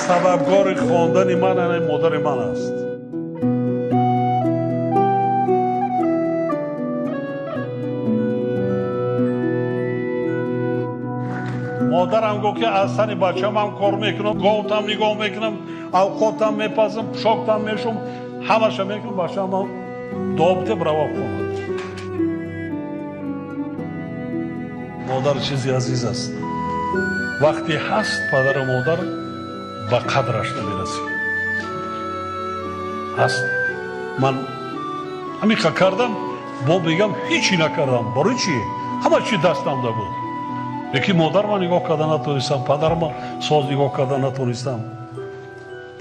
Сабабгори хондани ман ана модари ман аст. Модарам гуфт ки аз сари бачамам кор мекунам, говтам нигоҳ мекунам, авқотам мепазам, пӯшоктам мешум, ҳамаша мекунам, бачамам добте брава хонад. Модар чизи азиз аст. Вақте ҳаст падару модар ба қадраш намерасӣ. Ҳаст. Ман ҳамиқа кардам, бо мегам ҳечи накардам. Барои чи? Ҳама чи дастамда буд. Лекин модарма нигоҳ карда натонистам, падарма соз нигоҳ карда натонистам.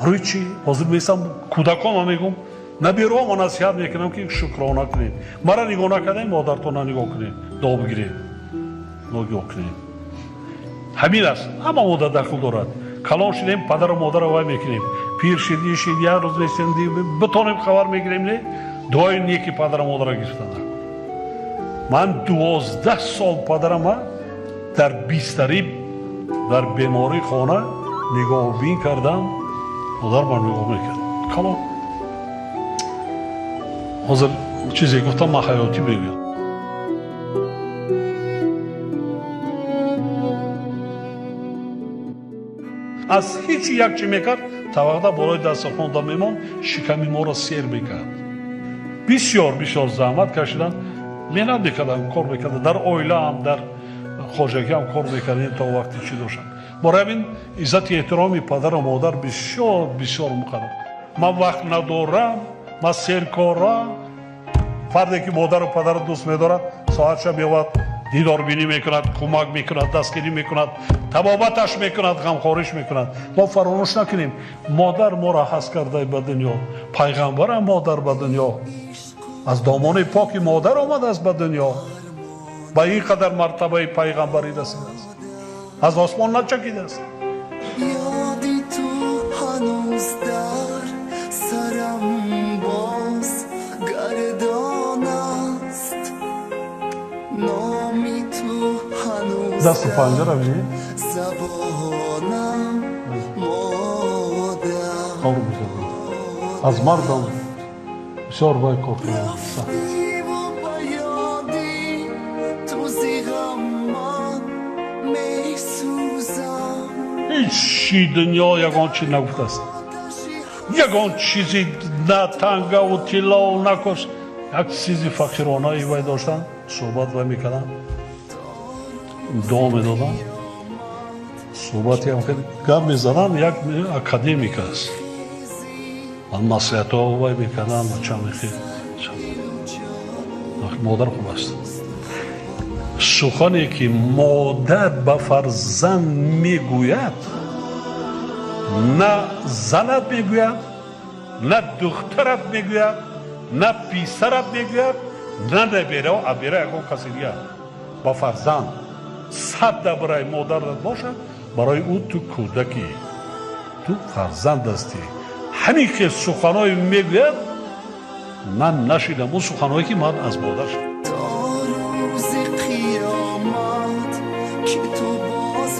Барои чи? Ҳозир меистам, кӯдаконма мегӯм, набераҳома насиҳат мекунам ки шукрона кунед. Мара нигоҳ накардем, модартона нигоҳ кунед, дуо бигиред, нигоҳ кунед. Ҳамин аст, ҳама модар дахл дорад. Калон шудем, падару модарро вай мекунем. Пир шид, ин шид, як рӯз мешидем, битонем хабар мегирем, не? Дуои неки падару модарро гирифтан. Ман 12 сол падарама дар бистарӣ, дар бемории хона нигоҳубин кардам, модар ман нигоҳ мекард. Калон. Ҳозир чизе гуфтам, ман ҳаётӣ мегӯям. Аз ҳеҷ як чи мекард, тавақда болои дастархонда мемонд, шиками моро сер мекард. Бисёр бисёр заҳмат кашидам, меҳнат мекардам, кор мекардам, дар оилаам, дар хоҷагиам кор мекардем то вақти чӣ доштам. Барои ҳамин иззати эҳтироми падару модар бисёр бисёр муқаддам. Ман вақт надорам, ман серкорам. Фарде ки модару падарро дӯст медорад, соатша меояд, дидорбинӣ мекунад, кӯмак мекунад, дастгирӣ мекунад, табобаташ мекунад, ғамхориш мекунад. Мо фаромӯш накунем, модар моро ҳаст карда ба дунё, пайғамбарам модар ба дунё, аз домони поки модар омадааст ба дунё, ба ин қадар мартабаи пайғамбарӣ расидааст, аз осмон начакидааст. Ёди ту ҳанӯз дар сарам боз гардон аст, номи ту ҳанӯз Дасту панҷара бинед. Забонам модар. Кор мекардам. Аз мардам бисёр бай кор кардам. Рафтиву ба ёди ту зи ғам ман месӯзам. Ҳеҷ дунё ягон чи нагуфтааст. Ягон чизи на тангаву тиллову на кош, як чизи фақиронаи вай доштанд, суҳбат вай мекарданд, дуо медоданд, суҳбатиам гап мезаданд, як академик аст. Ман маслиҳатҳо вай мекардам, чанд хел. Модар хуб аст. Сухане ки модар ба фарзанд мегӯяд, на занат мегӯяд, на духтарат мегӯяд, на писарат мегӯяд, на набера, абера ягон каси дигар. Ба фарзанд сад дабраи модарат бошад, барои ӯ ту кӯдакӣ, ту фарзанд ҳастӣ. Ҳамин хел суханҳое мегӯяд, ман нашидам он суханҳое ки ман аз модар шудам. То рӯзи қиёмат ки ту боз